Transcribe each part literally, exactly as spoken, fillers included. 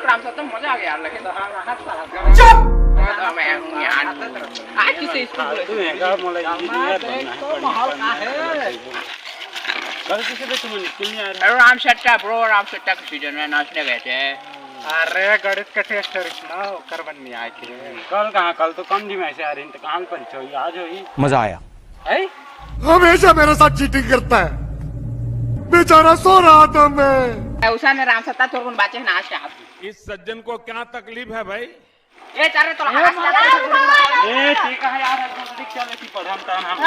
राम सत्ता, मजा आ गया यार, लेकिन चुप। मैं हूँ यार। आज किसे स्कूल फालतू है का, मोला इंजीनियर बनना है, तो माहौल का है। कल किसी पे तुम स्कूल नहीं आ रहे? अरे राम सत्ता bro, राम सत्ता के सीजन में नाचने गए थे। अरे गणित का टेस्ट है ना, ओकर बर नहीं आए के। कल कहाँ, कल तो कम दिन ऐसे आ रही, तो कहाँ परीक्षा हुई, आज हुई। मजा आया। है? हमेशा मेरे साथ चीटिंग करता है, बेचारा सो रहा था मैं। उषा ने राम सत्ता तोर गुण बाचे ना आज। इस सज्जन को क्या तकलीफ है भाई? ए, चल रे, तोला ए, हाथ लगा दे। ए, ठीक है यार, हम तो देख चल, ऐसी पढ़म तन हम।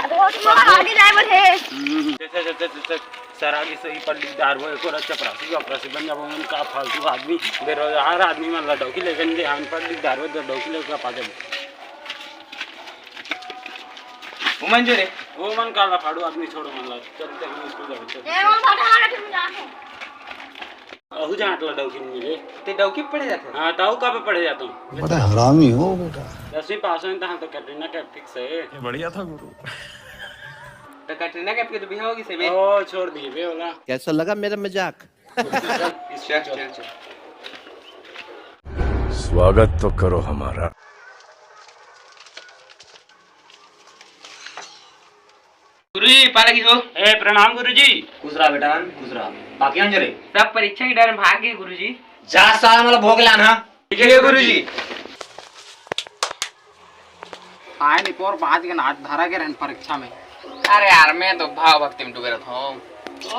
आगे जाए बोले। हम्म, जैसे, जैसे, जैसे सर आगे से ही पढ़ लिख डार वो, एक और चपरासी, चपरासी बन जाबो, मन का फालतू आदमी, बेरोजगार आदमी मन ला डौकी लेके नहीं दे, हम पढ़ लिख डार वो, डौकी लेके पा जाबो। वो मन जो रे। वो मन का ला फाड़ू आदमी, छोड़ो मन ला, चलते हम स्कूल जाबो, चल। ए, वो फाटा वाला तुम जाओ। अहू जांट ला डौकी मिले। ते डौकी पढ़े जात हस? हाँ, ताऊ का पे पढ़े जात हूँ? बड़ा हरामी हो बेटा। दसवीं पास होइस तहाँ तो कैटरीना कैफ फिक्स है। ये बढ़िया था गुरु। तो कैटरीना कैफ के तो बिहाव होगे से बे। ओ, छोड़ दिए बे ओला। कैसा लगा मेरा मजाक? चल, चल, चल। स्वागत तो करो हमारा। गुरुजी, पाला की हो। ए, प्रणाम गुरुजी। खुश रहा बेटा, खुश रहा। बाकी अंजरे? सब परीक्षा के डर में भाग गए गुरुजी। जा साला, मला भोग लाना। ठीक है गुरुजी। आए निपोर बाज के नाच धरा के रहन परीक्षा में। अरे यार, मैं तो भाव भक्ति में डूबे रहता हूँ। ओ,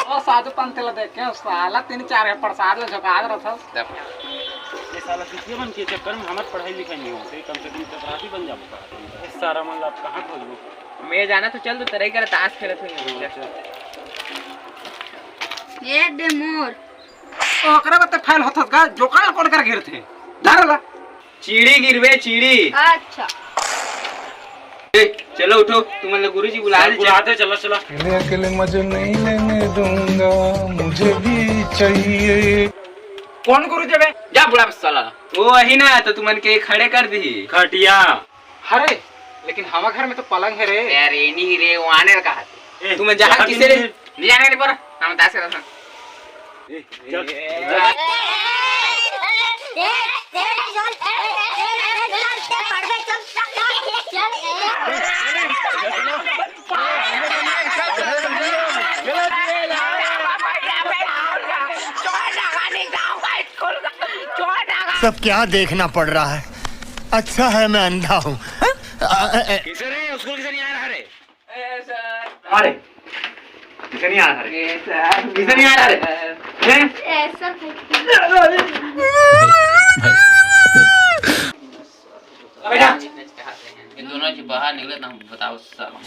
ओ साधु पंथ ला देख के साला तीन चार के प्रसाद ला झोंका रहता। ये साला किसी मन के चक्कर में हमार पढ़ाई लिखाई नहीं होते, कम से कम चपरासी बन जाबो का। इस सारा मन ला आप कहाँ खोजबो? मैं जाना तो चल, तो तेरे ही करे ताश खेलत हुई। अच्छा। ये दे मोर। ओकरे बते फैल होत गा, जोकर कोन कर गिरथे। धर ला। चीड़ी गिरबे, चीड़ी। अच्छा। ए, चलो उठो, तुमन ला गुरुजी बुला दे। बुलाते, चलो, चलो। अकेले अकेले मजे नहीं लेने दूंगा, मुझे भी चाहिए। कौन गुरुजी बे? जा बुला बे साला। वो वही ना, तो तुमन के खड़े कर दी। खटिया। अरे, लेकिन हमार घर में तो पलंग है रे। अरे, नहीं रे, वो आने का है। ए, तुमन जहाँ किसे रे? नहीं जाने नहीं पर, हम दास रहता। ए, चल। सब क्या देखना पड़ रहा है? अच्छा है मैं अंधा हूँ। किसे रे? स्कूल किसे नहीं आ रहा रे? अरे, किसे नहीं आ रहा रे? किसे नहीं आ रहा रे? हैं? बेटा। ये दोनों जी बाहर निकले ना, बताओ साला।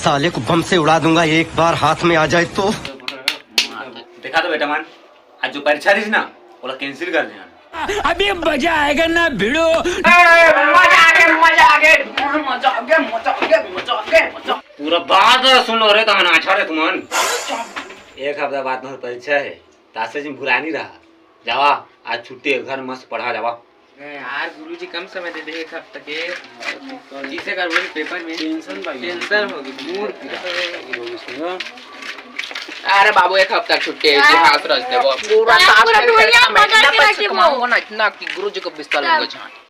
साले को बम से उड़ा दूंगा, एक बार हाथ में आ जाए तो। देखा तो बेटा मान, आज जो परीक्षा रही थी ना, ओला cancel कर देना। अभी मजा आएगा ना भिड़ो। ए, मजा आ गया, मजा आ गया, मजा आ गया, मजा आ गया, मजा आ गया, मजा। पूरा बात सुन लो रे, तहन अच्छा रे तुमन। एक हफ्ता बाद में परीक्षा है, तासे जी भुलानी रहा। जावा, आज छुट्टी है, घर मस्त पढ़ा जावा। ए यार, गुरुजी कम समय दे दे एक हफ्ता के। किसे कर बोली पेपर में? टेंशन भाई। टेंशन होगी, मूड पूरा। अरे बाबू, एक हफ्ता छुट्टी है, इतिहास रच देबो। पूरा आज ताश पूरा खेल के दुनिया इतना मजा मेहनत से से रखी वो। कमाऊंगा ना, इतना कि गुरुजी को बिस्तर में जान।